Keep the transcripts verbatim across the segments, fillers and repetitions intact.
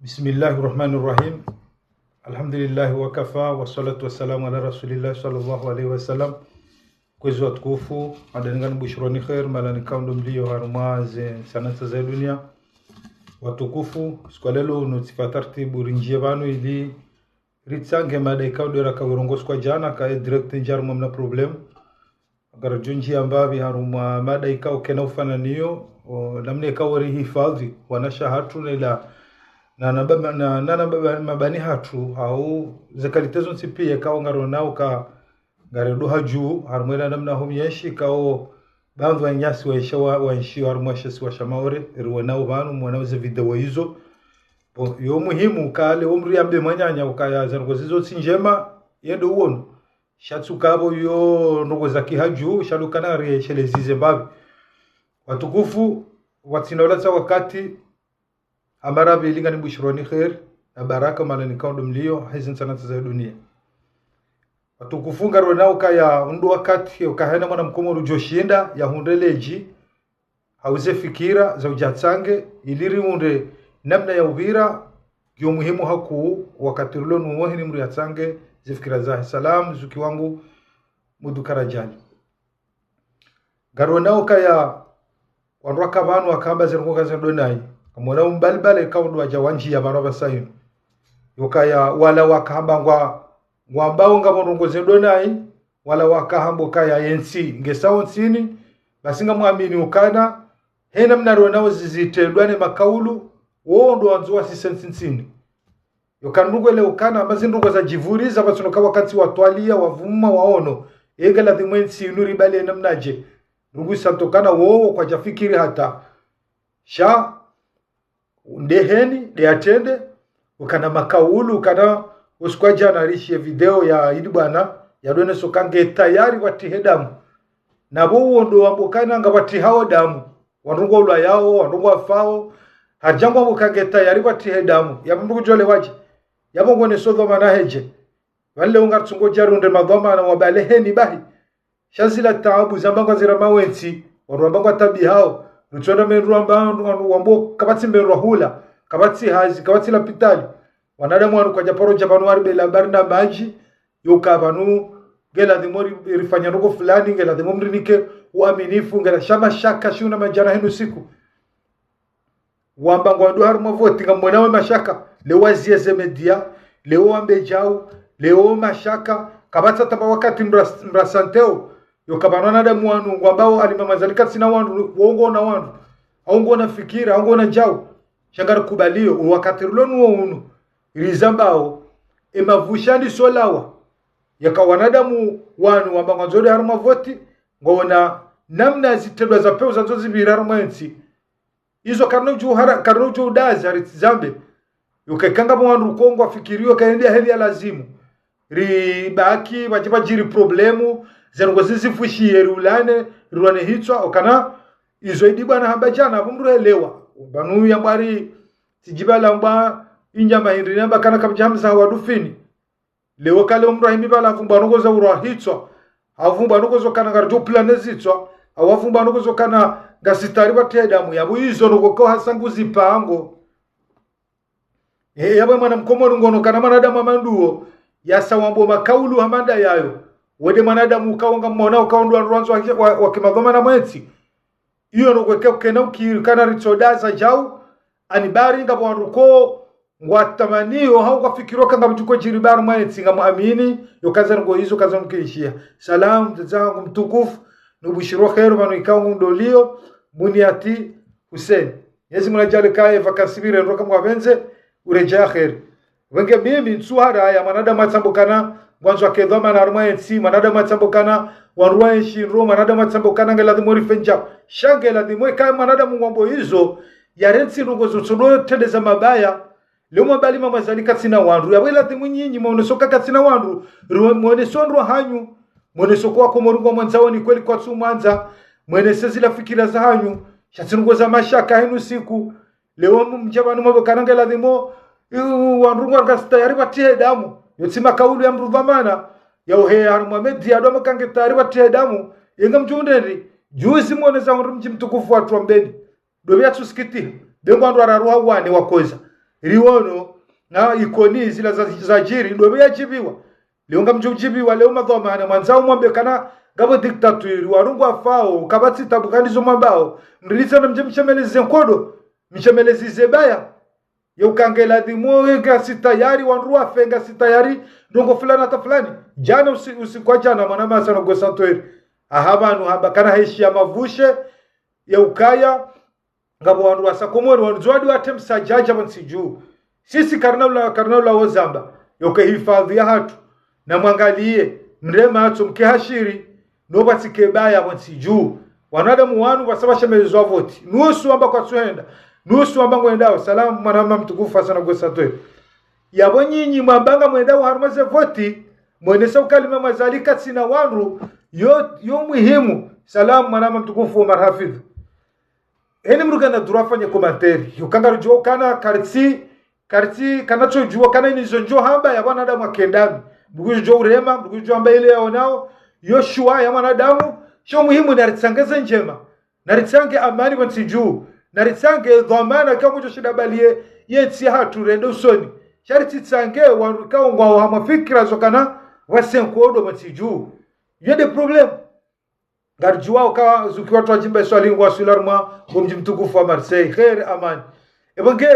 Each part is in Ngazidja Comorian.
بسم الله الرحمن الرحيم. الحمد لله وكفى، والصلاة والسلام على رسول الله صلى الله عليه وسلم. Kwezi watukufu, madani ngani bushironi khair, mahala nikao ndo mlio harumwa ze sanata za dunia. Watukufu, siku ya leo unu tsifa tartibu rinjie pvanu ili ritsange mada ikao ndo raka urongoa siku ya jana, ka e direct ndja harumwa mna problème. Ngaridjo ndjia mbapvi harumwa mada ikao kena ufananio, o, namna ikao rihifadhi wanashe hatru nela, na, na, baba- na, na, na baba- mabani hatru, hau ze qualité zontsi pia ikao ngaronao ka ngariduha juu, harumwa ela namna ho myeshi ikao, baadhwi wananyasi waisha wa, waishio harumwa she isiwa sha Maore, riwonao pvanu, mwonao ze video izo. Bo, yo muhimu kale, wo mri yambe mwananya ukaya ze ndrongoo zizo tsi ndjema, yende uwono. Sha tsi ukapvo yo ndrongoo za kihaju, sha ndo kana riesheleze ze mbapvi. Watukufu, watsina ulatsa wakati, amara pvili ngani bushironi khair, na baraka mahala nikao ndo mlio, haizi nsanatsa za dunia. Watukufu, ngaronao ukaya unu ndo wakati, ukaya hena mwana mkomori udjo shinda, ya hundre ledji, hau ze fikira za udja tsange, ili rihundre namna ya upvira, yo muhimu hakuu, wakati rilo nuwo heni mri yatsange, ze fikira zahe. Salam, zuki wangu, Mudu Karajali. Ngaronao ukaya, wandru waka pvanu wakamba ze ndrongoo kaze ndo nayi. Kamwona umbalibale ikao ndo wadja wandjia pvanu pvasa inu. Yokaya, wala wakamba ngwa, ngwambao ngapvo ndrongoo ze ndo nayi, wala wakamba ukaya yentsi ngesao ntsini, basi ngamwamini ukana, hena mna ronao zizitrendwa ne makaulu, wo ndo wandzo wasise ntsi ntsini. Yoka ndrongoo ele ukana, amba zi ndrongoo za djivuriza, pvatsunoka wakati watwalia, wavuma, waono, enge ladhimu entsi inu ribali namnadje. Ndrongoo isa ntokana wowo kwadja fikiri hata. Sha, ndeheni, nde atrende, ukana makaulu, ukana usiku wa jana rishiye video ya idi bwana, ya ndo oneso uka nge tayari watrihe damu. Na pvo uwo ndo wambo ukana ngapvatrihao damu. Wandru ngwaulwayao, wandru ngwafao, haridja ngwambo uka nge tayari watrihe damu. Yapvo mndru kudjo lewa dje. Yapvo ngoneso dhwamana hedje. Pvanu leo ngaritsungo dja runde madhwamana wabaleheni bahi. Sha zila taabu zamba ngwazira mawentsi, wandru wamba ngwataabihao, nutsona mendru wamba, wandru wambo kapvatsi mendru wa hula, kapvatsi hazi, kapvatsi lapitali. Wanadamu wanu kwadja paro dja pvanu wari bela bari na madji, yoka pvanu, nge ladhimu ri- rifanya ndrongoo fulani, nge ladhimu mrinike uaminifu, nge la sha mashaka, shiuna madjana henu siku. Wamba ngwandru harumwa voti ngamwonao mashaka, leo wazieze media, leo wambe djau, leo mashaka, kapvatsi tamba wakati mra- mrasanteo, yoka pvanu wanadamu wanu, ngwambao Alimamu Azali katsina wandru, wo ngwona wandru, au ngwona fikira, au ngwona djau, sha ngarikubalio, wakati rilo nuwo unu, rizambao, e mapvusha ndiso lawa, yaka wanadamu wanu wamba ngwandzo ndo harumwa voti, ngwona namna zitrendwa za peu zandzo zipvira harumwa entsi, izo karina udjo hara- karina udjo udaza ritsi zambe. Yoka ikao ngapvo wandru ko ngwafikirio uka yende heli ya lazimu. Ribaki, pvatsi pvadjiri problemu, ze ndrongoo zizifushiye riulane, riulwane hitswa, ukana izo idi bwana hamba djana, pvo mndru elewa. Pvanu yamba ari, tsidjiba lamba, inyama hindri namba kana kapvadja hamza wa dufini. Leo kale umrahimi pvala avumbwa ndrongoo za urwa hitswa, avumbwa ndrongoo zo kana ngaridjo plane zitswa, au avumbwa ndrongoo zo kana ngasitari watrihe damu, yapvo izo ndrongoo ko hasa nguzipango. E, yapvo mwana mkomori ngono kana mwanadamu hama nduwo, yasa wambo makaulu hama nda yayo. Wende mwanadamu ukao ngamwona ukao ndo wandru wandzo wa- wa- wake madhwamana mwentsi. Iyo ndo kweke ukena ukiri kana ritsodaza djau, ani bari ngapvo wandru ko ngwatamanio, hau ngwafikiro uka ngapvadjo djiri bari mwa entsi ngamwamini, yoka ze ndrongoo izo kaza mkiishia. Salam, mdzadze wangu mtukufu, nubushiro kheru, pvanu ikao ngu ndo lio, Buniyati Hussein. Mwenyezi Mungu nadjaanlie uka e vacances pvire ndro uka mwapvendze, uredjea kheri. Wenge mimi ntsuhara ya mwanadamu atsambe ukana ngwandzo ake dhwamana harumwa entsi, mwanadamu atsambe ukana wandru waenshi ndro, mwanadamu atsambe ukana nge ladhimu rifenja. Sha nge ladhimu eka mwanadamu ngwambo izo, yarentsi ndrongoo zotsodo trende za mabaya. Leo mwamba Alimamu Azali katsina wandru. Yapvo ladhimu nyinyi mwoneso uka katsina wandru, ru- mwoneso ndro hanyu. Mwoneso uka wakomori ngwamwandzao ni kweli kwatsu mwandza. Mwenese zila fikira za hanyu. Sha tsi ndrongoo za mashaka henu siku. Leo mdja pvanu mwambe ukana nge ladhimu, u- wandru ngwa- ngasi tayari watrihe damu. Yo tsi makaulu ya mndru dhwamana. Ya uhe harumwa media ndo amba uka nge tayari watrihe damu. Yenga mdjo undrendri. Juzi mwonesa hundru mdji mtukufu watru wa Mbeni. Ndo pvia tsusikitiha. Be ngwandru wararu hau wane wakoza. riwono na ikoni zila za, zadjiri, ndo pvo yadjibiwa. Leo ngamdjo udjibiwa, leo madhwamana, mwandzao mwambe kana ngapvo dictature, warungu wafao, kapvatsi tabu, kandizo mwambao, mrilitsa na mdje mshemeleze nkodo, mshemeleze baya. Yeuka nge ladhimu, ngasi tayari, wandru wafe, ngasi tayari, ndrongo fulani hata fulani. Djana usi-, usiku wa djana, mwanama Hassan Gosatweri. Aha pvanu hamba, kana heshiya mavushe, yeukaya, ngapvo wandru wasa Komori, wandru djuwadi watemsa djadja pvontsi dju. Sisi karina ula, karina ula wozamba, yoke hifadhwi yahatru, na mwangaliye, mreme matso mke hashiri, no pvatsike baya pvontsi dju. Wanadamu wanu wasa washemelezwa voti. Nusu wamba kwatsuhenda, nusu wamba ngwendao. Salamu, mwanama mtukufu Hassan Gosatweri. Yapvo nyinyi mwamba ngamwendao harumwa ze voti, mwenesa uka Ali Mamwazali katsina wandru, yo, yo muhimu. Salamu, mwanama mtukufu Omar Hafidh. Heni mdru kana droit afanye commentaire. Yeuka ngaridjuwa ukana karitsi, karitsi, kana tsodjuwa kana inizo ndjo hamba ya wanadamu akendami. Mdru kudjo urema, mdru kudjo hamba ile yaonao, yo shuwa ya mwanadamu, sho muhimu naritsange ze ndjema. Naritsange amani pvontsi dju. Naritsange dhwamana ka ngudjo shinda baliye, yentsi yahatru rende usoni. Sha ritsitsange wandru kao ngwao ha mafikira zo kana wase nkodo pvontsi dju. Yo nde problème. Ngaridjuwao ka zuki wandru wadjimba iswali ngwaswili harumwa, ngomdji mtukufu wa Marseille. Kheri, amani. Epvo nge,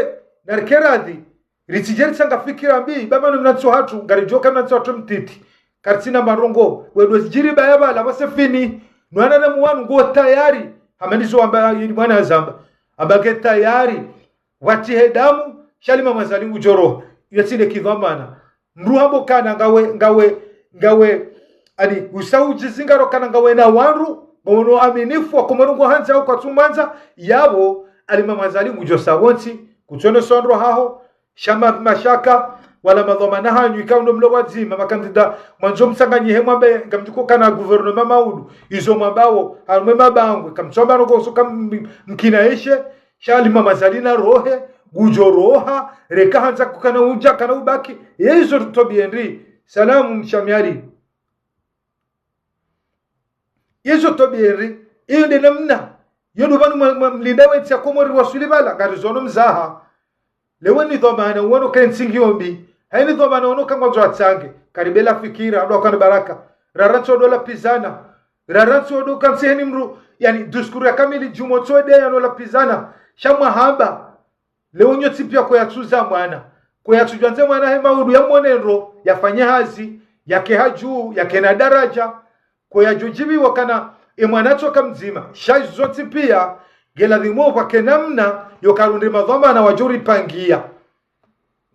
narike radhi, ritsidje ritsanga fikira mbi, ba mana mna ntsi hatru, ngaridjuwa ka mna ntsi hatru mtiti. Karitsina marongo, wedwe zidjiri baya pvala, pvase fini, nwana na muwanu ngo tayari, hama ndizo wamba yini mwana yazamba. Amba nge tayari, pvwatsihe damu, sha Ali Mamwazali ngudjo roha. Iyo tsi nde kidhwamana. Mdru hamba ukana ngawe, ngawe, ngawe, ani, usa udjizingaro kana ngawe na wandru, ngawe no aminifu wa Komori ngo handza au kwatsumwandza, yapvo, Ali Mamwazali ngudjo sa pvontsi, kutsono sondro haho, sha ma-, mashaka, wala madhwamana hanyu, ikao ndo mlo wadzima, makandida, mwandzo mtsanganyihe mwambe, ngamdjuko kana gouvernement maudu, izo mwambao, harumwa mabangwe, kamtsomba no koso kam-, mkinaishe, sha Ali Mamwazali na rohe, ngudjo roha, reka handza kukana udja, kana ubaki, ye izo tobie ndri, salamu mshamiari. Yezo tobie ndri, iyo nde namna. Yo ndo pvanu mwa, mwa mlinda wentsi ya Komori waswili pvala, ngarizono mzaha. Lewo ni dhwamana, wono ka entsi ngiyo mbi. Haini dhwamana wono ka ngwandzo atsange. Karibela fikira, ndo akana baraka. Rarantsi odo lapvizana. Rarantsi odo kantsi heni mdru, yani, discours ya kamili djumwa tso ede yano lapvizana. Sha mwahamba. Lewo nyontsi pia ko yatsuza mwana. Ko yatsudjwandze mwana he maudu ya mone ndro, yafanye hazi, yake hadju, yake na daradja. Ko yadjudjibiwa kana e mwana tsoka mdzima. Sha izo zontsi pia, nge ladhimu pvwake namna, yo karunde madhwamana wadjo ripangia.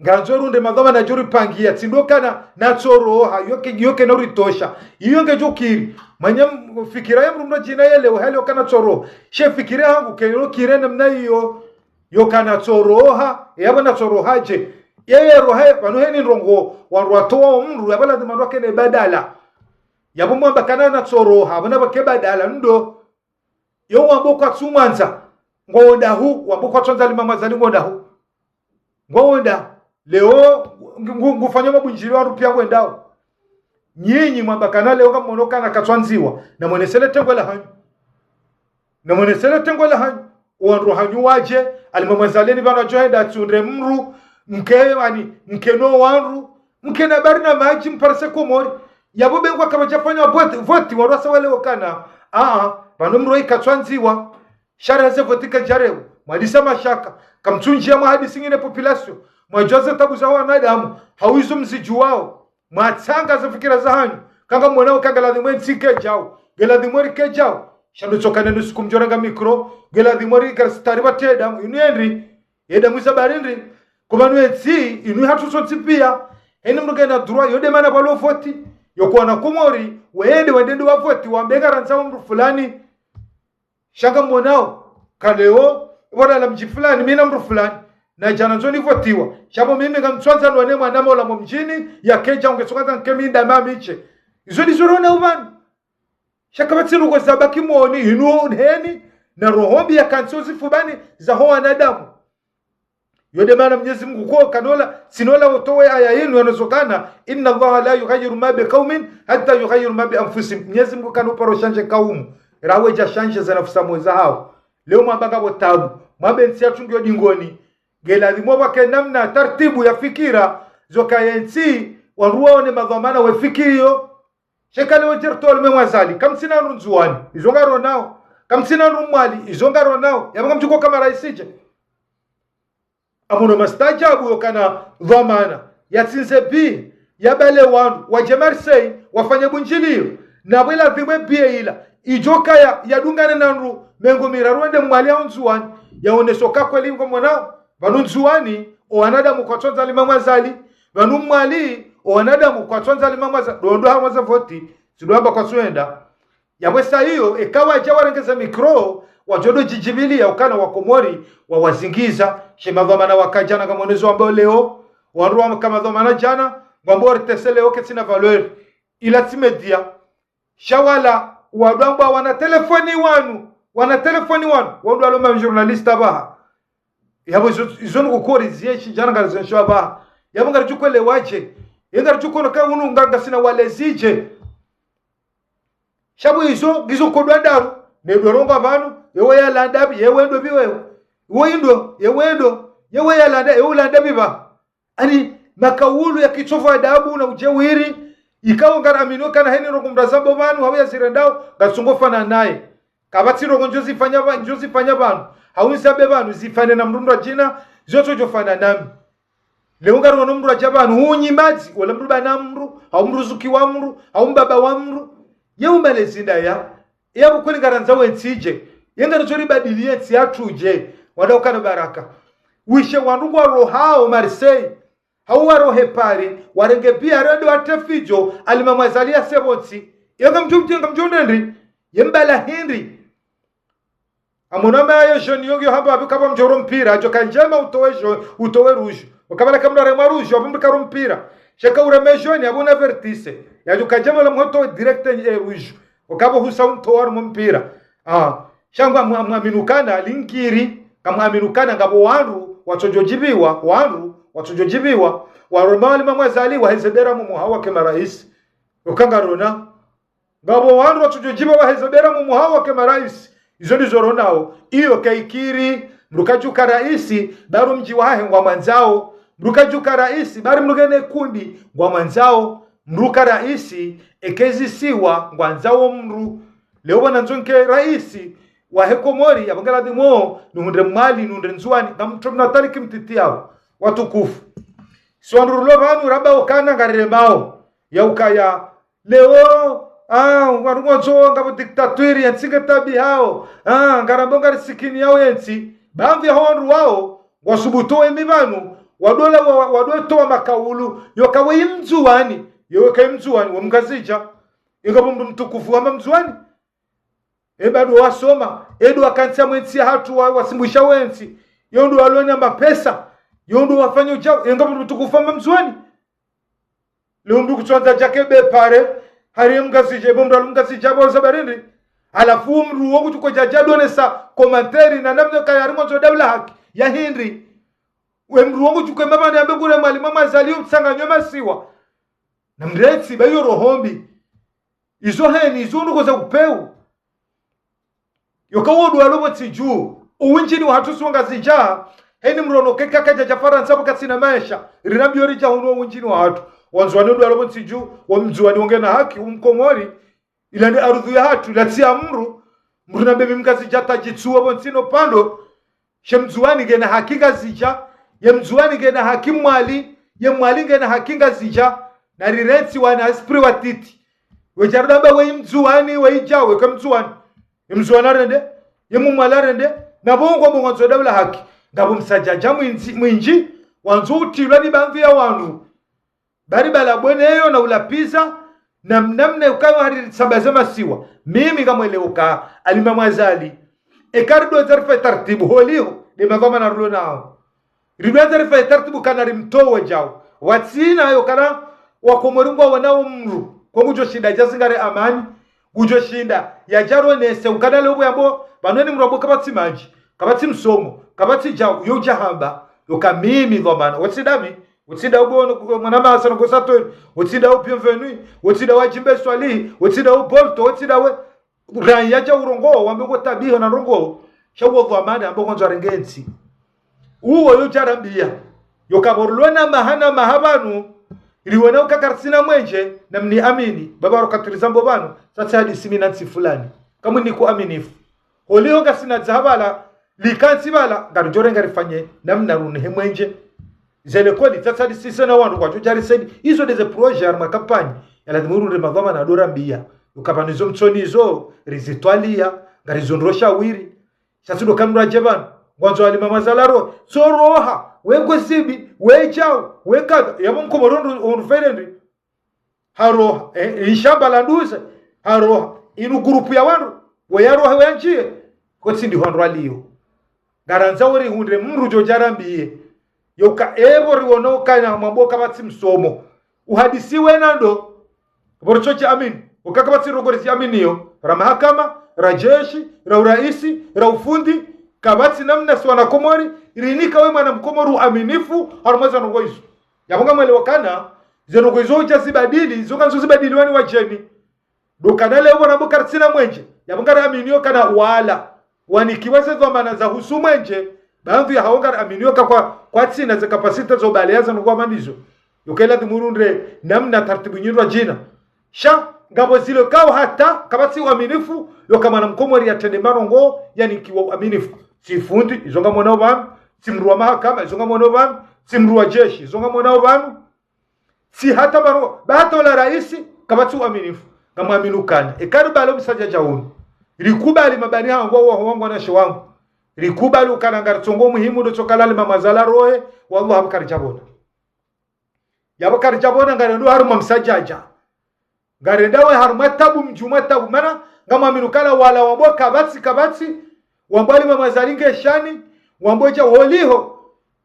Ngandzo runde madhwamana wadjo ripangia, tsi ndo kana natsoroha, yoke, yoke na uritosha. Iyo ngedjo kiri. Manya m-, fikira ya mdru mdru djina yelewe, hali yo kana tsoroha. She fikira hangu, ke yo kire namna iyo. Yo kana tsoroha, yapvo natsoroha dje. Yeye roha, pvanu heni ndrongo, wandru watowa omdru, yapvo ladhima ndo kene badala. Yapvo mwamba kana natsoroha, pvana pvwake badala, ndo. Yo wambo kwatsumwandza, ngwao ndahu, wambo kwatswandza Ali Mamwazali ngwao ndahu. Ngwao nda, leo, ngu-, ngu-, ngufanya mabundjilio wandru pia ngwendao. Nyinyi mwamba kana leo ngamwono kana katswandziwa, na mwenesele tengwe la hanyu. Na mwenesele tengwe la hanyu. Wandru hanyu wadje, Ali Mamwazali ni pvanu adjo henda atsunde mdru, mke, ani, mke no wandru, mke na bari na madji, mparise Komori. Yapvo bengwa kapvadjafanywa voti, voti, wandru wasa walewo kana. Aa, pvanu mdru ikatswandziwa. Sha raha ze voti kadjarewo. Mwadisa mashaka. Kamtsundjia mwahadisi ngine population. Mwadjuwa ze tabu za wanadamu. Hawizo mzidjuwao. Mwatsanga ze fikira za hanyu. Ka ngamwonao ka nge ladhimu entsi kedjao. Nge ladhimu eri kedjao. Sha ndo tsokana nusiku mdjorenga micro. Nge ladhimu eri karisitari pvatsi edamu. Inu endri. Edamu za bari ndri. Ko pvanu entsi. Inu hatru sontsi pia. Heni mdru ngena droit. Yo nde mana pvwalo voti. Yo kwana Komori. Wende, wende ndo wavoti. Wambe ngarandzao mdru fulani. Sha ngamwonao, ka leo, pvwalala mdji fulani, mi na mdru fulani. Na djana ndzo nivotiwa. Sha pvo mimi ngamtswandza nwane mwana mola mo mdjini, ya kedja unge tsukandza nke mi nda mami she. Izo ndizo rona upvanu. Sha kapvatsi nuko zabaki moni, inu heni, na roho mbi ya kantsi ozifubani, za ho wanadamu. Yo nde mana Mnyezi Mungu ko kanola, tsinola wotowe aya yinu yanozo kana, إن الله لا يغير ما بقوم حتى يغيروا ما بأنفسهم. Mnyezi Mungu kano paro shanje kaumu, raha wedja shanje ze nafusi mwe zahao. Leo mwamba ngapvo tabu, mwambe ntsi yatru ngiyo dingoni, Ngeladhimu pvwake namna tartibu ya fikira, zo kaya ntsi, wandru waone madhwamana we fikira iyo. Sheka leo djertol me Mwazali, kamtsina wandru Ndzuwani, izo ngaronao. Kamtsina wandru Mwali, izo ngaronao. Yapvo ngamdjo uka maraisi dje? Amuno mastaajabu yokana dhwamana yatsindze biye, yabale wandru wadje Marseille wafanye bundjiliyo. Na pvwe ladhimu biye ila idjo kaya yadungane na wandru mengo miraru wende Mwali hau Ndzuwani, yaoneso ka kweli ngo mwanao. Pvanu Ndzuwani, o wanadamu kwatsondza lima Mwazali. Pvanu Mwali, o wanadamu kwatsondza lima Mwazali. Ndo ndo hamwaza voti, tsi ndo amba kwatsuenda. Yapvo sa iyo, eka wadja warenge ze micro, wadjo ndo djidjibiliya ukana wa Komori wawazingiza. She madhwamana waka djana ngamwonezo wamba leo, wandru waka madhwamana djana, ngwamba R T C leo ketsina valeur. Ila tsi média. Sha wala wandru wamba wana telefoni wanu, wana telefoni wanu, wandru walo ma journaliste apvaha. Yapvo izo, izo nukukori ziye shidjana ngari zensho apvaha. Yapvo ngaridjo ukwelewa dje? Ye ngaridjo ukono ka unu nga ngasina walezi dje? Sha pvo izo, ngizo kodwa daru, ne dwaronga pvanu, yewe yalanda pvi, yewe ndo pvi wewe. Iwe indo, yewe ndo, yewe yalanda, yewe ulanda pvi pva. Ani, makaulu ya kitsovu adabu na udjeuri, ikao ngaraminio kana heni ndrongo mndru azamba pvanu, hau yazirendao, ngatsungo fana naye. Kapvatsi ndrongo ndjo zifanya pva-, ndjo zifanya pvanu, hau nisabe pvanu, zifane na mndru mndru adjina, ziyo tsodjo fana nami. Leo ngarono mndru adja pvanu, huu nyimadzi, wala mndru bana mndru, hau mndru zuki wa mndru, hau mbaba wa mndru. Ye umalezi ndaya, yapvo kweli ngarandzao entsi dje? Ye ngarandzao ribadili entsi yatru dje? Wandru ukana baraka. Wishe wandru ngwarohao Marseille, hau warohe Paris, warenge biye, hare ndo watre fidjo, alima Mwazali yase pvontsi. Ye ngamdjo, ngamdjo ndendi, ye mbala hindri. Amuno amba ye jeune yo ngiyo hamba apvi kapvo mdjoro mpira, adjo ka ndjema utowe jo-, utowe rouge. Ukapvala kamdru haremwa rouge, apvo mdru karo mpira. Sheka ureme jaune, apvo una avertise. Yadjo ka ndjema la mhoto direct e rouge. Ukapvo husa untowa harumwa mpira. Ah, sha ngwa mwa-, mwaminukana, linkiri, kamwaminukana ngapvo wandru watsodjo djibiwa, wandru watsodjo djibiwa, waroma alima Mwazali, waheze bera mumu hau wake maraisi. Uka ngarona. Ngapvo wandru watsodjo djibiwa waheze bera mumu hau wake maraisi. Izo ndizo ronao. Iyo kaikiri, mndru kadjuka raisi, bari mdji wahahe ngwamwandzao. Mndru kadjuka raisi, bari mndru ngena kundi ngwamwandzao. Mndru ka raisi, eka ezisiwa ngwandzao mndru. Leo pvwana ndzo nike raisi wahe Komori, yapvo ngaladhimu nihundre Mwali, nihundre Ndzuwani, ngamtso mna taliki mtiti yapvo. Watukufu. Si wandru rilo pvanu ramba ukana ngariremao. Ya ukaya, leo, ah, wandru ngwandzo ngapvo dictature, yentsi nge taabihao. Ah, ngarambao ngarisikini yao yentsi. Pvamvi hao wandru wao, wasubutu wemi pvanu, wadola wa-, wadotowa makaulu, yoka we Mndzuwani, yoka Mndzuwani, we Mngazidja. Ingapvo mndru mtukufu hama Mndzuwani? Eba ndo wasoma, eba ndo wakantsi mwe ntsi yahatru wa-, wasimbusha wentsi. Yo ndo walona mapesa, yo ndo wafanya udjau, ingapvo mndru mtukufu hama Mndzuwani? Leo mndru kutsondza djake be pare, hari Mngazidja, ebo mndru ali Mngazidja, bo za barindi. Halafu mndru wo kutsuko djadja donesa commentaire na namna kaya harimwa ndzo daula haki, ya hindri. We mndru wo kutsuko ema pvani yambe kule Mwalimu Mwazali yo mtsanganyo masiwa. Na mretsi, ba yo roho mbi. Izo heni, izo nuko za upeu. Yoka wo ndo walo pvo ntsi dju. Uwindjini wahatru si Wangazidja. Heni mrono keka kadja dja Farantsa pvo katsina maesha. Rirambiyo ridja hunu uwindjini wahatru. Wandzuwani ndo walo pvo ntsi dju. Wo Mndzuwani wo ngena haki, u Mkomori. Ila nde arudhu yahatru, ila tsi ya mndru. Mndru nambe mi Mngazidja tadjitsuwa pvo ntsi no pando. She Mndzuwani ngena haki Ngazidja, ye Mndzuwani ngena haki Mwali, ye Mwali ngena haki Ngazidja, na riretsi wana esprit wa titi. Wedja rudamba we Mndzuwani, we idja, we ka Mndzuwani. Ye Mndzuwani arende, ye Mmwali arende, na bongo bongo ndzo daula haki. Ngapvo msadjadja mwindji, mwindji, wandzo utrilwa ni pvamvi ya wandru. Bari bala bwene yo na ulapviza, na mnamna ukayo hari sambaza masiwa. Mimi ngamwelewao ka, alima Mwazali. Eka ridjo dza rifanye tartibu, holiho, nde madhwamana rilo nao. Ridjo dza rifanye tartibu kana rimtowe djau. Watsina yo kana Wakomori ngwawanao mndru. Ko ngudjo shinda dja zingare amani. Ngudjo shinda, yadja ronese, ukana leo pvo yambo, pvanu eni mndru wambo kapvatsi madji, kapvatsi msomo, kapvatsi djau, yo udja hamba, yoka mimi dhwamana. Watsi ndami, utsi nda ubono, mwana masa no gosato, utsi nda u Bienvenu, utsi nda wa Djimbe Swali, utsi nda u Bolto, utsi nda we, raya dja urongo, wambe ngo tabiho na rongo, sha wo dhwamana, ambo kwandzo arenge ntsi. Uwo yo djarambiya. Yo kapvo rilo na maha na maha pvanu, riwona uka karitsina mwenje, na mniamini, baba ro katiriza mbo pvanu, tsatsi hadisi mi na ntsi fulani. Kamwe nikuaminifu. Holiho ngasina dzaha pvala, likantsi pvala, ngaridjo renga rifanye, namna runihe mwenje. Ze likoli, tsatsi hadisi sena wandru, kwadjo djari seni, izo ndeze projet, harumwa kampanyi, ya lazimu runde madhwamana ndo rambiya. Yo kapvanu izo mtsoni izo, rizitwaliya, ngarizondro shawiri, sha tsi ndo kandra dje pvanu. Ngwandzo walima mazala ro. Tso roha. We ngwe sibi. We djau. We kadha. Yapvo mkomori ndo, ndo fere ndi. Haroha. Eh, ishamba la nduze. Haroha. Inu gurupu ya wandru. We yarohe we yandjiye. Kotsi ndi hwandru waliyo. Ngarandzao rihundre mndru djo djarambiye. Yoka epvo riwono kana mwambo kapvatsi msomo. Uhadisi wena ndo. Pvo ritso dja amini. Uka kapvatsi rogori dja amini yo. Ra mahakama, ra jeshi, ra uraisi, ra ufundi. Kapvatsi namna si wana Komori, rinika we mwana mkomori uaminifu, harumwa ze ndrongoo izo. Yapvo ngamwelewa kana, ze ndrongoo izo udja zibadili, zo kandzo zibadili wani wadjeni. Ndo kana leo pvona mbo karitsina mwenje. Yapvo ngariaminiyo kana wala. Wanikiwa ze dhwamana za husu mwenje. Baadhwi ya hawo ngariaminiyo ka kwa, kwatsina ze kapasite zo bale ya za nukwa manizo. Yo ka ilazimu runde namna tartibu nyindji djina. Sha, ngapvo zilo kao hata, kapvatsi uaminifu, yo ka mwana mkomori yatrende marongo, yanikiwa uaminifu. Tsi fundi, izo ngamwonao pvanu, tsi mndru wa mahakama, izo ngamwonao pvanu, tsi mndru wa jeshi, izo ngamwonao pvanu. Tsi hata baro, ba hata ola raisi, kapvatsi uaminifu. Ngamwaminu kana. Eka ribalo msadjadja unu. Rikubali mabani hangu, wa, wa, wangu, wanashe wangu. Rikubali ukana ngaritsongo muhimu, ndo tsoka lalima mazala rohe, wallah, hapvo karidjapvona. Yapvo karidjapvona, ngarendo harumwa msadjadja. Ngarenda we harumwa tabu, mdjumwa tabu. Mana, ngamwaminu kana wala wambo kapvatsi, kapvatsi, wambo alima mazali nge shani, wambo dja holiho,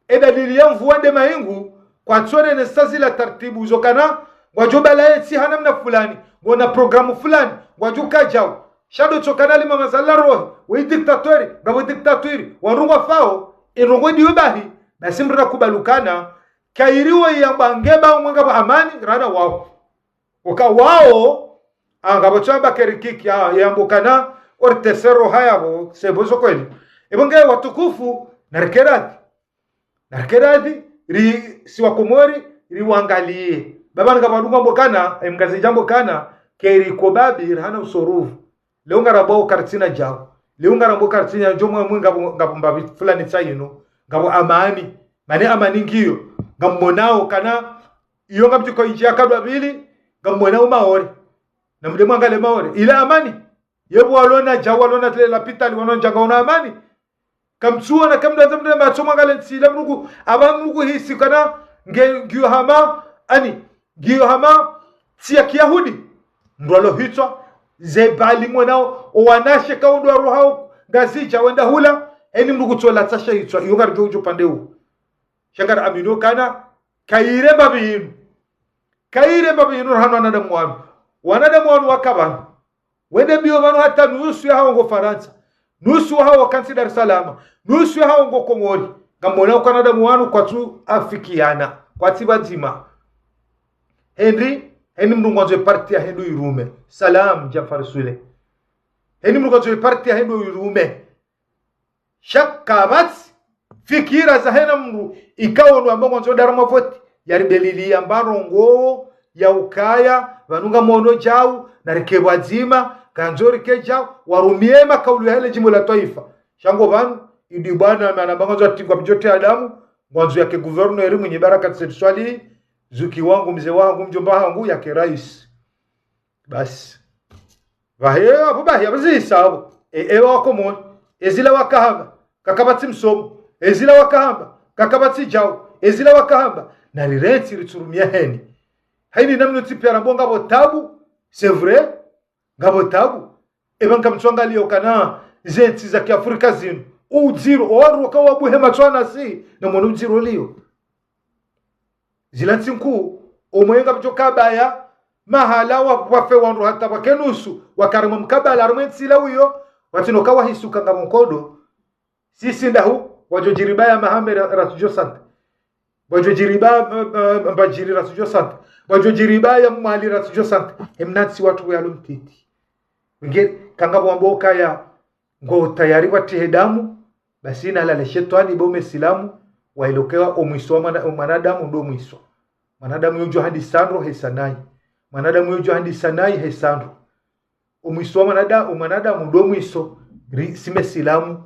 edalili ya mvua nde maingu, kwatsone ne sazi la tartibu zo kana, ngwadjo bala ye tsi ha namna fulani, ngona programu fulani, ngwadjo kadjau. Sha ndo tsoka nalima mazala rohe, we dictateur, ngapvo dictateur, wandru ngwafao, e ndrongoo ndiwe bahi, basi mndru nakubali ukana, kairi wo yamba nge ba umwe ngapvo amani, rana wao. Uka wao, a, ngapvo tsamba kerikiki, a, yambo kana, ortesero hayapvo, sepvo zo kweli. Epvo nge watukufu, narike radhi. Narike radhi, ri, si wa Komori, riwangaliye. Baba ngapvo wadunga mbo kana, e Mngazidja mbo kana, kairi ko babi, rahana usorufu. Leo ngarambao karitsina djao. Leo ngarambao karitsina djao mwe mwe ngapvo, ngapvo mbapvi fulani tsa inu. Ngapvo amani. Mane amani ngiyo. Ngamwonao kana iyo ngamdjiko indji ya kadwa pvili. Ngamwonao Maore. Na mde mwangale Maore. Ila amani. Yepvo walona djao, walona tele lapitali, walona djao, ngwaona amani. Kamtsuona, kamdandza mde matso mwangale ntsi ila mndru, apva mndru hisi kana nge, ngiyo hama, ani, ngiyo hama, tsi ya kiyahudi. Mndru alo hitswa, ze bali mwanao, owanashe kaundwa rohao, Ngazidja wenda hula, eni mndru kutsola tsasha hitswa, iyo ngaridjo udjo pvande u. Sha ngariaminu kana, kaire mbapvi inu. Kaire mbapvi inu, rahana wanadamu wanu. Wanadamu wanu waka pvanu. Wende mbio pvanu hata nusu ya hawo ngo Farantsa, nusu ya hawo kantsi Dar es Salaam, nusu ya hawo ngo Komori. Ngamwona ukana wanadamu wanu kwatsu afikiana, kwatsi pvadzima. Heni, heni mndru ngwandzo ye parti ya hindru irume. Salam, Djafar Sule. Heni mndru ngwandzo ye parti ya hindru irume. Sha kapvatsi fikira za hena mndru ikao ndo amba ngwandzo dara mavoti, yaribelili yamba ndrongoo ya ukaya, pvanu ngamwono djau, narike pvadzima, kandzo rike djau, warumie makaulu ya hele djimbo la twaifa. Sha ngo pvanu, idi bwana mana amba ngwandzo atingwa mdjote Adamu, ngwandzo yake gouverneur Mwinyi Baraka Said Swalihi, zuki wangu, mze wangu, mdjomba hangu, yake raisi. Basi. Pvahe, apvo bahi, apvo zihisa apvo. E, e wa Komori, ezila wakahamba, kakapvatsi msomo, ezila wakahamba, kakapvatsi djau, ezila wakahamba, narirentsi ritsurumia heni. Haini namna tsi pia rambo ngapvo tabu, c'est vrai, ngapvo tabu. Epva ngamtsuangaliyo kana, zentsi za kiafrika zinu, udziro, owandru waka wabuhe matswana si, na mwono udziro liyo. Zila ntsi nkuu, omwenga pvudjo kabaya, mahala wa, wafe wandru hata pvwake nusu, waka harumwa mkabala, harumwa entsi ila uyo, watsino kawahisuka ngapvo nkodo. Sisi ndahu, wadjo djiriba ya Mahambe ra, ratsudjo santa. Wadjo djiriba, eh, eh, Mbadjiri ratsudjo santa. Wadjo djiriba ya Mwali ratsudjo santa. Emnatsi watru weyalo mtiti. Nge, kangapvo wambo kaya, ngo tayari watrihe damu, basi nalale shetwani bo mesilamu, Waelewa uka omwiso wa mwana-, mwanadamu ndo mwiso. Mwanadamu yodjo handisa ndro hesa nayi. Mwanadamu yodjo handisa nayi hesa ndro. Omwiso wa mwanada-, omwanadamu ndo mwiso. Ri, si Mesilamu,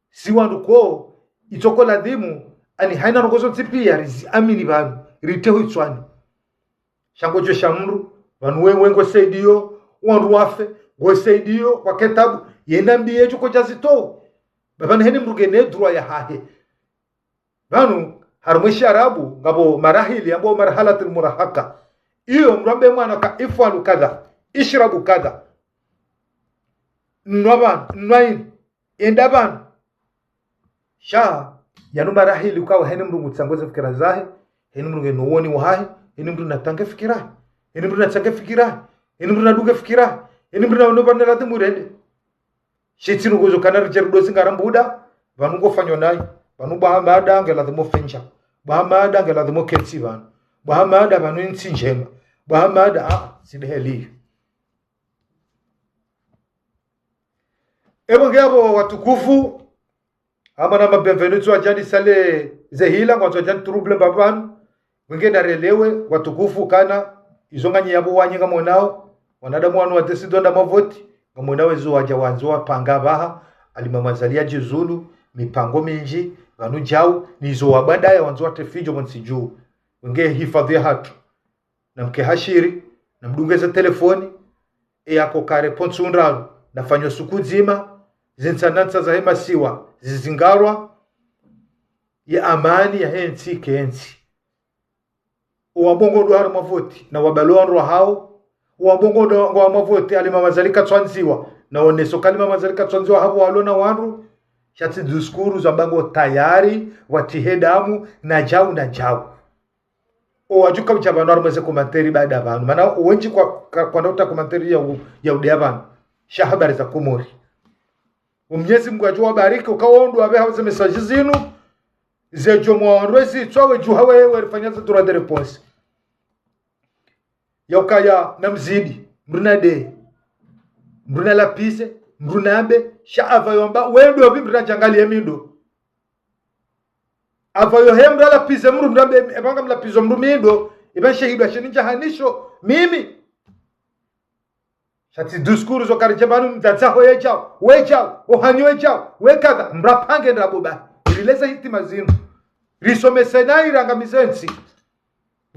si wandru ko, itsoko ladhimu, ani hayina ndrongo zontsi piya riziamini pvanu, ritehe hitswani. Sha ngodjo sha mndru, pvanu wewe ngosaidiyo wandru wafe, ngosaidiyo wake tabu, yena mbi yedjo kodja zitowe. Ba pvanu heni mndru ngena edroit yahahe. Pvanu, harumwa eshiarabu, ngapvo marahili, yambwao marhalatul murahaka. Iyo, mndru ambe mwana ka ifwalu kadha, ishrabu kadha. Nwa pvanu, nwa ini, enda pvanu. Sha, yanu marahili ukawa heni mndru ngutsangao ze fikira zahe, heni mndru ngena uwoni wahahe, heni mndru natsange fikira, heni mndru natsange fikira, heni mndru nadunge fikira, heni mndru naone pvanu ladhimu rende. Shitsi nukuzo kana ridje rudozi ngara mbuda, pvanu ngofanyo nayi, pvanu bwa hamada nge ladhimu fenja, bwa hamada nge ladhimu ketsi pvanu, bwa hamada pvanu ntsi ndjema, bwa hamada, ah, si ndeheli. Epvo nge apvo watukufu, hama na ma bienvenue tsi wadjani sale zehila, ngwandzo wadjani trouble mbapvi pvanu. Wenge narelewe, watukufu, kana izo nganyi yapvo wanyi ngamonao, wanadamu wanu wa décidé wanda mavoti, ngamonao ezo wadja wandzo wapanga pvaha, Alimamu Azali yadjuzulu, mipango mindji, pvanu djau, nizo wabadaya wandzo watre fidjo pvontsi dju. Wenge hifadhwi yahatru. Namke hashiri, namdunge ze telefoni, eyako kare pvontsi undraru, nafanyo suku ndzima, zintsanantsa zahe masiwa zizingarwa, ye amani yahe ntsi kentsi. Owambao ngwandao harumwa voti, na wabalo wandru wahawo, owambao ngwandao ngwao harumwa voti, Alimamu Azali katsuandziwa, na woneso ka Alimamu Azali katsuandziwa hapvo walo na wandru, sha tsi discours zambao ngo tayari, watrihe damu, na djau, na djau. Owadjuka udja pvanu harumwa ze commentaire baada pvanu. Mana owendji kwa, ka, kwandao uta commentaire ya u, ya udeya pvanu. Sha habari za Komori. Omnyezi Mungu yadjo wabariki, ukawo ndo wapve hawo ze message zinu, zedjo mwa wandru wezi, tswa wedjuha we, werifanya ze droit de réponse. Ya ukaya namzidi, mndru nadeye, mndru nalapvize, mndru nambe, sha apvayo amba, wendo pvi mndru nadjangalie mindo. Apvayo he mndru alapvize mndru, mndru ambe, epvanga mlapvizo mndru mindo, epva nshehidwa sheni ndjahanisho, mimi. Sha tsi discours zo karidje pvanu mdzadze ho yedjau, wedjau, ohanyu wedjau, wekadha, mndru apange ndrabo ba. Rileze hitima zinu. Risomese nayi rangamize ntsi.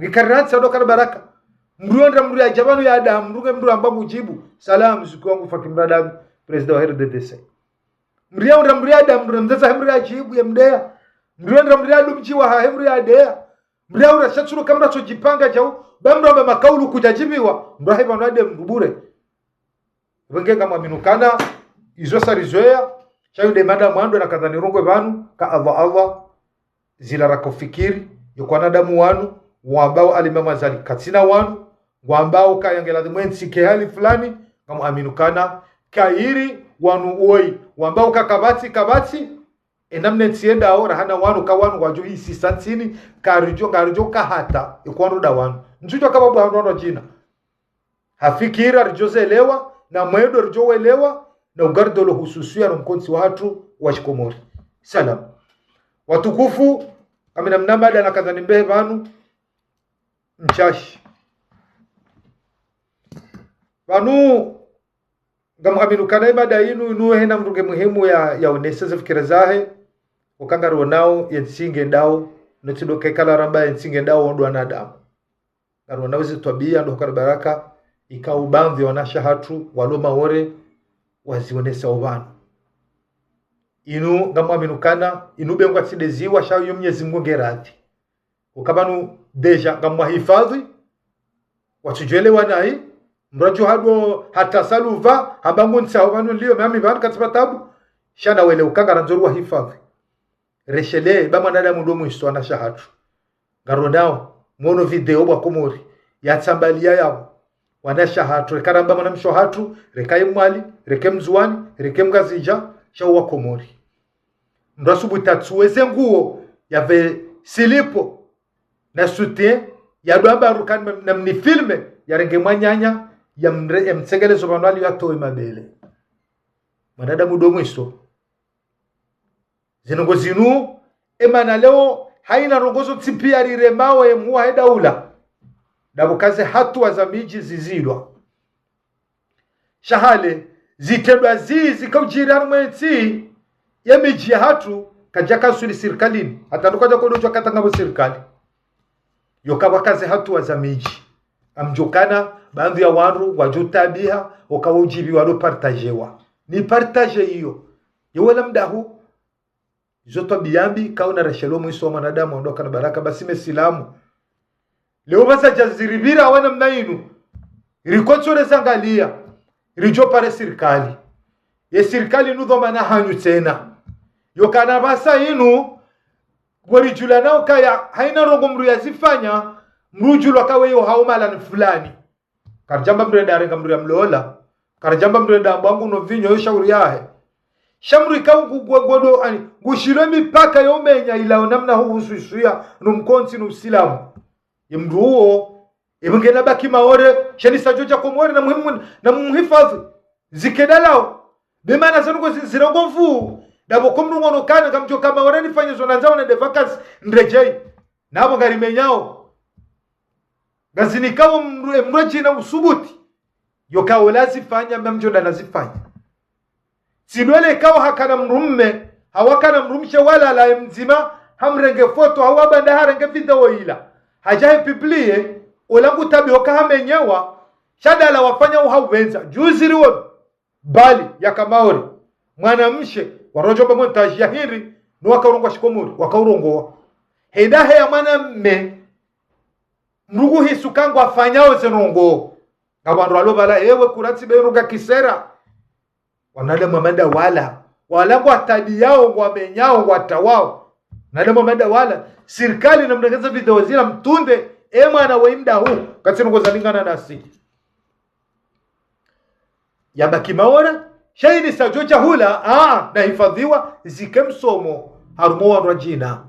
Ngikarantsi ando kana baraka. Mndru yondra mndru yadja pvanu ya Adamu, mndru nge mndru amba mudjibu. Salam, zuku wangu Faki Mradamu, président wa R D D C. Mndru yondra mndru ya Adamu, mndru mdzadze he mndru yadjibu ye mdeya. Mndru yondra mndru ya dumdji wahahe mndru yadeya. Mndru yaura sha tsuro kamndru atsodjipanga djau, ba mndru amba makaulu kudjadjibiwa, mndru ahe pvanu ade mndru bure. Wenge ngamwaminu kana, izo sa rizweya, sha yunde mada mwando nakandza nirongowe pvanu, ka Allah Allah, zila rakofikiri, yo kwanadamu wanu, wambao Alimamu Azali katsina wanu, wambao ka yange ladhimu entsi ke hali fulani, ngamwaminu kana, kayiri wanu woyi, wambao ka kapvatsi, kapvatsi, enamna entsi yendao, rahana wanu ka wanu wadjo hisi santsini, karidjo, ngaridjo kahata, ekwandro da wanu. Ntsudjo kapvabwa wandru wanu djina. Hafikira ridjo zelewa, na mwendo ridjo welewa, na ugardolo hususiya no mkontsi wahatru wa shikomori. Salam. Watukufu, kamina mna mada nakandza nimbehe pvanu, mshashi. Pvanu, ngamwaminu kana ye mada inu, inu hena mndru nge muhimu ya, yaonese ze fikira zahe, uka ngarionao, ye ntsi ngendao, no tsi ndo kekala ramba ye ntsi ngendao, ndo wanadamu. Ngarionao zi twabiya, ndo hukana baraka, ikao baadhwi ya wanashe hatru, walo Maore, wazionesao pvanu. Inu, ngamwaminu kana, inu be ngwatsi ndeziwa, sha yo Mnyezi Mungu nge radhi. Uka pvanu déjà ngamwahifadhwi, watsudjwelewa nayi, mradjo hadwo hata saluva, hamba ngu ntsaho pvanu nilio, mami pvanu katsipva tabu, sha nawelewe uka ngarandzo riwahifadhwi. Reshelee, ba mwanadamu ndo mwiso wanashe hatru. Ngarionao, mwono video bwa Komori, yatsambaliya yapvo. Wanashe hatru, reka ramba mwanamshe hatru, reka ye Mwali, reke Mndzuwani, reke Mngazidja, sha wo wa Komori. Mndru asubutu atsuwe ze nguo, yapve silipo, na soutien, yadwamba rukani na mni filme, yarenge mwananya, yamre-, yamtsengelezo pvanu ali yatowe mabele. Mwanadamu ndo mwiso. Zinu ngo zinu, emana leo, Haina ndrongoo zontsi pia riremao ye mhuu wahe daula. Ndapvo ka ze hatuwa za midji zizilwa. Sha hale, zitrendwa zizi zikaudjiri harumwa entsi, ye midji yahatru, kadjaka usuli sirikalini. Hata ndo kwadjaka udodjwa kata ngapvo sirikali. Yoka pvwaka ze hatuwa za midji. Ngamdjokana, baadhwi ya wandru, wadjotaabiha, woka wodjibiwa ndo partagewa. Ni partage iyo. Ye wala mdahu, izo twabiya mbi, kauna rashelo mwiso wa mwanadamu, wandru wakana baraka, basi me silamu. Leo pvasa djaziripvira wana mna inu. Rikotsore zangaliya. Ridjopare sirikali. Ye sirikali inu dhwamana hanyu tsena. Yokana pvasa inu, pvo ridjulana ukaya, haina ndrongoo mdru yazifanya, mdru udjulwa ka weyo haumala ni fulani. Karidjamba mdru yende yarenga mdru yamlola. Karidjamba mdru yende yambwa ngu no mvinyo yo shauri yahe. Sha mdru ikao ngu-, ngu-, ngodo, ani, ngushilo mipaka yo menya ilao namna hu uhususuya no mkontsi no usilamu. Ye mdru uwo, ebe ngena baki Maore, sha ni sadjo dja Komori na muhimu, na muhifadhwi. Zike dalao. Be mana zanu ngo zi-, zirongo mvu. Ndapvo ko mdru ngono kana, ngamdjoka Maore nifanye zo nandzao nende vacances, ndredjei. Napvo ngarimenyao. Ngazinikao mdru, e mdru djina usubuti. Yoka ola zifanya, mna mdjo nda nazifanya. Tsi ndo le ikao hakana mdrumme, hau hakana mdrumshe walala ye mdzima, hamrenge foto, hau abanda harenge video ila. Hadja he publie, ola ngutaabiho ka hamenyewa, sha ndala wafanya uhawendza. Juzi riwono, Bali, yaka Maore. Mwanamshe, warodjo mba montage ya hindri, no wakaurongoa shikomori, wakaurongoa. Henda heya mwanamme, mdru nguhisu ka ngwafanyao ze ndrongoo. Nga wandru walo pvala, ewe kuratsi be runga kisera. Wanadamu wa madawala. Wala ngwataabiyao, ngwamenyao, ngwatawao. Wanadamu wa madawala. Sirikali namrengeze video zila mtunde, e mwana we mdahu. Katsi ndrongoo zalingana nasi. Yabaki Maore, sha ini sadjo dja hula, aa, nahifadhwiwa, zike msomo, harumwa wandru djina.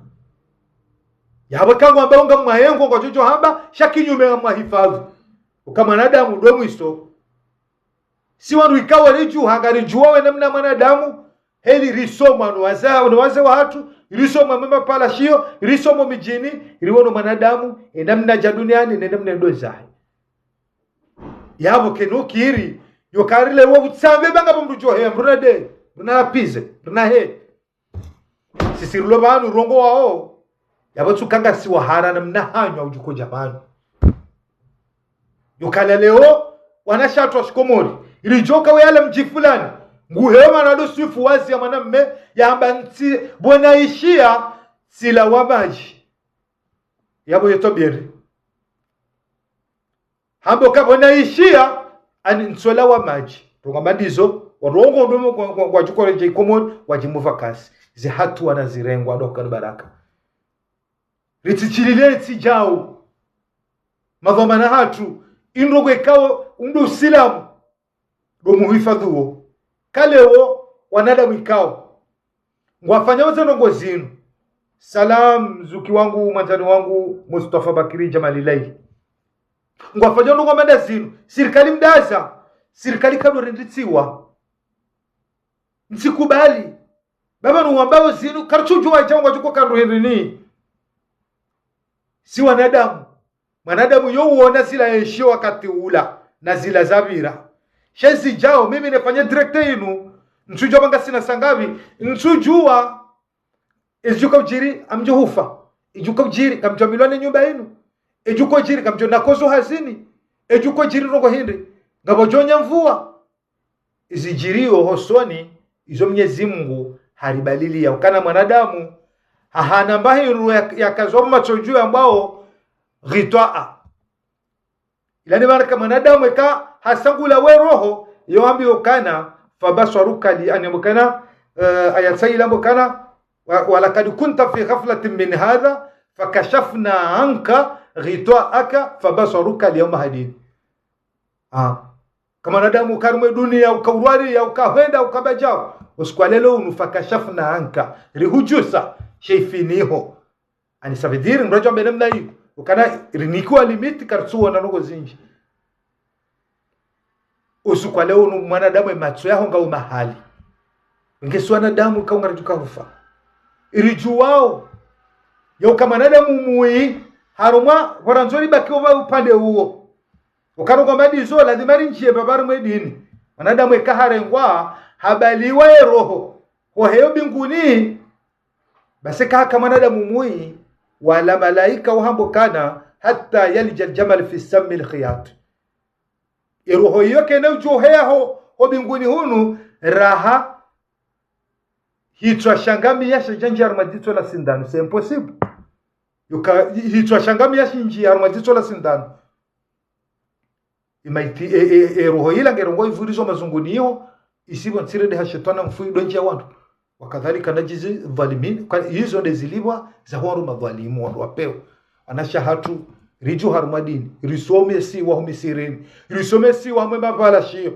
Yapvo ka ngwamba unga mwayengo ngwadjo djo hamba, sha kinyume ngamwahifadhwi. Uka mwanadamu ndo mwiso. Si wandru ikao ridjuha, ngaridjuwao we namna mwanadamu, heli risomwa no waza-, no wazee wahatru, risomwa mema pvala shiyo, risomwa midjini, riwono mwanadamu, e namna dja duniani, ne namna ndo zahe. Yapvo kenu kiri, yoka rile wo kutsambe banga bo mdru djoheya, mdru na de, mdru na pize, mdru na he. Sisi rilo pvanu rongoao, yapvo tsuka ngasi wahara namna hanyu udjuko dja pvanu. Yokala leo, wanashe watru wa shikomori, iridjoka we yala mdji fulani, nguheyo mana ndo swifu wazi ya mwanamme, yamba ntsi, bo naishiya, tsilawa madji. Yapvo yeto beri. Hambo ka bo naishiya, ani ntsilawa madji. Tonga mandizo, warongoa ndo ngwa-, ngwa-, ngwadjuko redjei Komori, wadji mu vacances. Ze hatuwa nazirengwa, ndo kana baraka. Ritsidjilile ritsidjao. Madhwamana hatru, indrongoo ikao, ndo usilamu. Ndo muhifadhwi wo. Kale wo, wanadamu ikao. Ngwafanyao ze ndrongoo zinu. Salam, zuki wangu, mwandzani wangu, Mustafa Bakiri Djamalilaili. Ngwafanyao ndrongoo manda zinu. Sirikali mdaza. Sirikali kado rinditsiwa. Ntsikubali. Baba nuwambao zinu, karitsudjuwa djao ngwadjuko kandru hindri ni. Si wanadamu. Mwanadamu yo uona zila yaishiyo wakati ula, na zila zapvira. She zidjao, mimi nefanye direct inu, ntsudjuwa pvanga sina sangapvi, ntsudjuwa, ezidjuka udjiri, ngamdjo hufa. Edjuka udjiri, ngamdjo milwa ne nyumba inu. Edjuka udjiri, ngamdjo nakozo hazini. Edjuka udjiri ndrongoo hindri, ngapvo djo nya mvua. Izidjiriyo hosoni, izo Mnyezi Mungu haribaliliya. Ukana mwanadamu, hahana mba hindru ya, yakazo matso dju yambwao, ghitwaa. Ila ni mana ka mwanadamu eka hasangula we roho, yo ambiwa ukana, fabaswaruka li-, ani ambiwa ukana, eh, aya tsaila ambiwa ukana, wa-, walakad kunta fi ghaflatin min hadha, fakashafna anka ghitwaaka, fabaswaruka al-yawma hadid. Ah. Ka mwanadamu uka harumwa ye duniya, uka urwariya, uka hwenda, uka badjao. Usiku wa leo unu fakashafna anka. Rihudjusa, she ifiniho. Ani ça veut dire, mdru adjo amba namna iyo. Ukana rinikiwa limite, karitsuona ndrongoo zindji. Usiku wa leo unu mwanadamu ye matso yaho ngayo mahali. Ngasi wanadamu kaunga ridjuka hufa. Iridjuwao. Yeka mwanadamu mwi, harumwa, pvo randzo ribaki opva upande uwo. Ukana ngwamba ndizo, lazima rindjiye mbapvi harumwa ye dini. Mwanadamu eka harengwa, habaliwa ye roho. Ho heyo mbinguni, basi eka haka mwanadamu mwi, wala malaika wahamba ukana, حتى يلج الجمل في سم الخياط. Ye roho iyo kayina udjo heya ho, ho mbinguni hunu, raha hitswa sha ngamiya shidjandjiya harumwa dzitso la sindano. C'est impossible. Yeka, hitswa sha ngamiya shindjiya harumwa dzitso la sindano. Imaiti, e, e, e, roho ila nge rongoa ivurizo mazunguni iho, isipvo ntsire nde ha shetwani mfu idondjiya wandru. وكذلك نجزي الظالمين. Ka, izo nde zilipvwa za wandru madhwalimu, wandru wa pewu. Wanashe hatru, ridjuha harumwa dini, risomesiwa ho misirini, risomesiwa harumwa ye mapvalashiyo.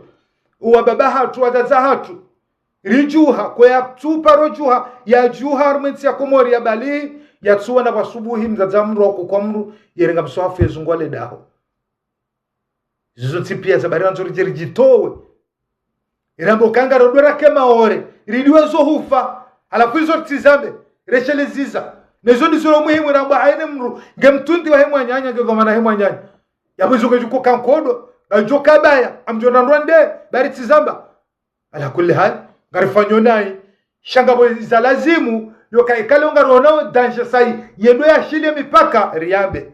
Owababa hatru, wadzadze hatru, ridjuha, ko yatsuparo djuha, yadjuha harumwa ye ntsi ya Komori yabali, yatsuwa na pvwa subuhi, mdzadze mdru, ko kwa mdru, yerenga mswahafu yezungwa le daho. Zizo ntsi piya za bari randzo ridje ridjitowe. Iramba ukana ngarondo rake Maore, ridiwe zo hufa. Halafu izo ritsizambe, resheleziza. Nezo ndizo lo muhimu, iramba hayina mdru, nge mtrundi wahe mwananya, nge dhwamana he mwananya. Yapvo izo ngedjuko ka nkodo, ngadjo kabaya, amdjo na ndrwande, bari tsizamba. Ala kulli hal, ngarifanyo nayi. Sha ngapvo za lazimu, yoka ikale ngaronao danger sayi, yendo yashiliye mipaka, riyambe.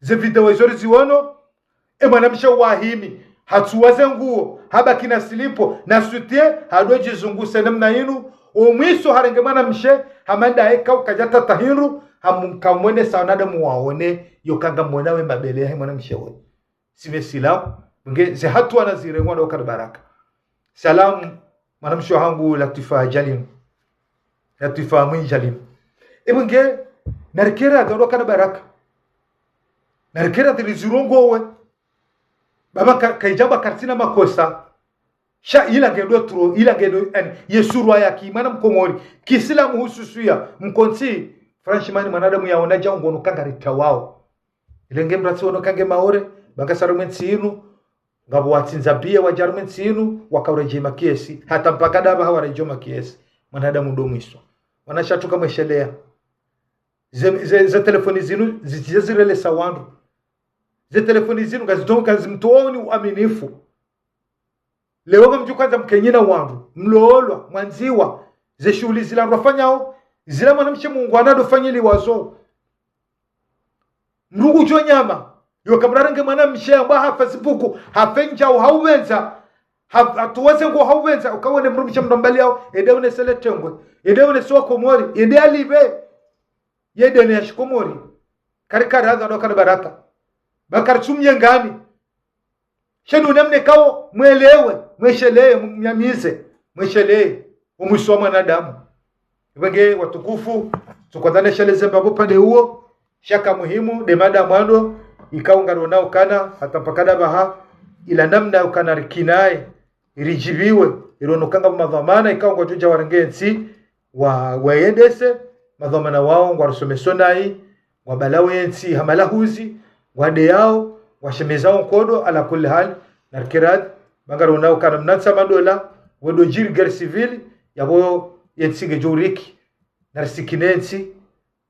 Ze video izo riziwono, e mwanamshe wahimi, hatsuwa ze nguo, habaki na silipo, na soutien, hado djizunguse namna inu, omwiso harenge mwanamshe, hama ndaye ka ukadja tata hindru, hamu-, kamwonesa wanadamu waone, yoka ngamwona we mabele yahe mwanamshe we. Sime silamu, nge ze hatuwa nazirengwa ndo kana baraka. Salamu, mwanamshe wahangu Latifa Jalim. Latifa Mwinyi Jalim. Epvo nge, narikera gando kana baraka. Narikera dhiri zirongowe. Baba ka, kayidjamba karitsina makosa. Sha ila ngendo tro, ila ngendo, en, ye surwa ya ki mwana mkomori. Kisilamu hususwiya, mkontsi, franchement, mwanadamu yaona dja ngono ka ngaritawao. Ile nge mdru atsi wono ka nge Maore, ba ngasi harumwa ye ntsi inu, ngapvo watsindza piya wadja harumwa ye ntsi inu, wakaurejei makiesi, hata mpaka ndapvaha warejeo makiesi, mwanadamu ndo mwiso. Wanashe hatru kamwesheleya. Ze, ze, ze telefoni zinu, zitsidje zirelesa wandru. Ze telefoni zinu, ngazito-, ngazimtooni uaminifu. Leo ngamdjo kandza mkenyi na wandru, mlolwa, mwandziwa, ze shuhuli zila wandru wafanyao, zila mwanamshe mungwana ndo fanyiliwa zo. Mdru ngudjo nyama, yoka mdru arenge mwanamshe amba ha Facebook, hafendjao, haupvendza, ha, hatowa ze nguo haupvendza, ukawone mdrumshe mdru ambaliyao, yende yaonese le tengwe, yende yaonese wa Komori, yende yalipve, yende ne ya shikomori. Kari kari hadha ndo kana baraka. Ba karitsumye ngani. Shenu namna ikao, mwelewe, mwesheleye, mnyamize, mwesheleye, omwiso wa mwanadamu. Epvo nge watukufu, tsukwandza nesheleze mbapvo upande uwo, sha ka muhimu, nde mada mwando, ikao ngaronao kana, hata mpaka ndapvaha, ila namna ukana rikinaye, ridjiviwe, irono ka ngapvo madhwamana, ikao ngwadjo dja warenge ye ntsi, wa, wayendese, madhwamana wao, ngwarusomeso nayi, ngwabalawo ye ntsi ha malahuzi, ngwadeyao, ngwashemezao nkodo, ala kulli hal, narikera radhi, ba ngaronao kana mnatsa madola, wendo djiri guerre civile, yapvo ye ntsi ngedjo uriki, narisikine ye ntsi,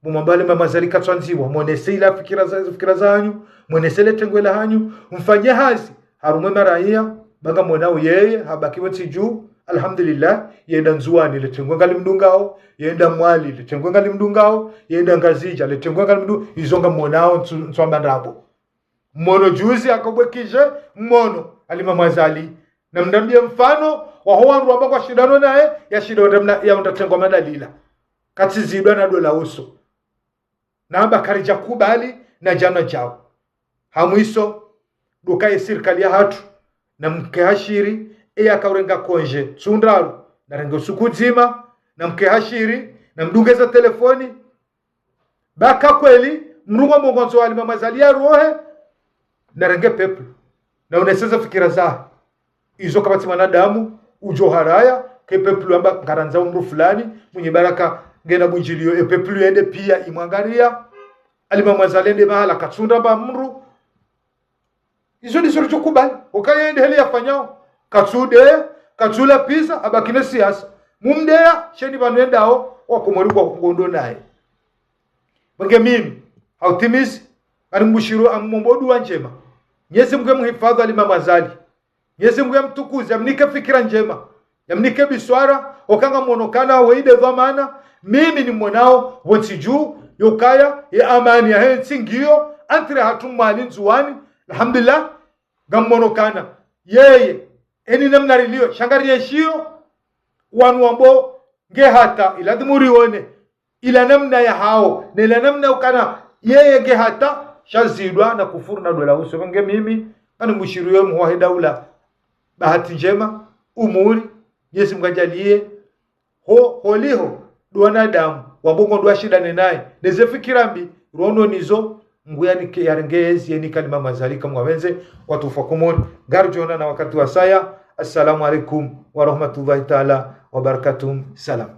mumwambale Mama Azali katsuandziwa, mwonese ila fikira za, fikira zanyu, mwonese le tengwe lahanyu, mfanye hazi, harumwa ye maraiya, ba ngamwonao yeye, habaki wo ntsi dju, alhamdulillah, yenda Ndzuwani, le tengwe ngalimdungao, yenda Mwali, le tengwe ngalimdungao, yenda Ngazidja, le tengwe ngalimdungao, izo ngamwonao ntsu-, ntsuamba ndrabo. Mwono juzi akabwekije, mwono, Alimamu Azali. Na mnambiye mfano, waho wandru wamba ngwashindano naye, yashinda onda mna, yaonda tengwa madalila. Katsizidwa na dola uso. Na amba karidja kubali, na djana djao. Ha mwiso, ndo uka ye sirikali yahatru, na mke hashiri, eya kaurenga konje, tsundraru, narenge usuku dzima, na mke hashiri, na mdunge ze telefoni, ba ka kweli, mdru ngwambo ngwandzo Alimamu Azali yarohe, narenge peuple, na unese ze fikira zahe. Izo kapvatsi mwanadamu, udjo haraya, ke peuple amba ngarandzao mdru fulani, mwenye baraka ngena bundjiliyo, e peuple yende piya imwangariya, Alimamu Azali yende mahala katsunda mba mdru, izo ndizo ridjo kubali. Ukaya yende heli yafanyao. Katsudeya, katsula pvisa, habaki ne siasa. Mumdeya, sheni pvanu yendao, wa Komori ngwa ngondo naye. Nge mimi, hautimizi, ngari mbushiro, ngamomba dua ndjema. Mwenyezi Mungu yamhifadhwi Ali Mama Azali. Mwenyezi Mungu yamtukuze, yamnike fikira ndjema, yamnike biswara, oka ngamwono ukana weye nde dhwamana, mimi nimonao pvontsi dju, yokaya, ye amani yahe ntsi ngiyo, entre hatru Mwali Ndzuwani, alhamdulillah, ngamwono ukana, yeye, eni namna riliyo, sha ngarieshiyo, wanu wambo, nge hata, iladhimu rione, ila namna yahawo, ne ila namna ukana, yeye nge hata, sha zidwa na kufuru na dola uso. Nge mimi, ngani mbushiro ye mhuu wahe daula, bahati ndjema, umuri, Mwenyezi Mungu ajaliye, ho, holiho, ndo wanadamu, wambo ngwandao washindane naye, neze fikira mbi, rono nizo, Mungu yanike, yarenge yezi, yeni kalima mazalika, Mungu apvendze, watukufu wa Komori, ngarijo onana wakati wasaya, assalamu alaikum wa rahmatullahi taala wa barakatuh, salam.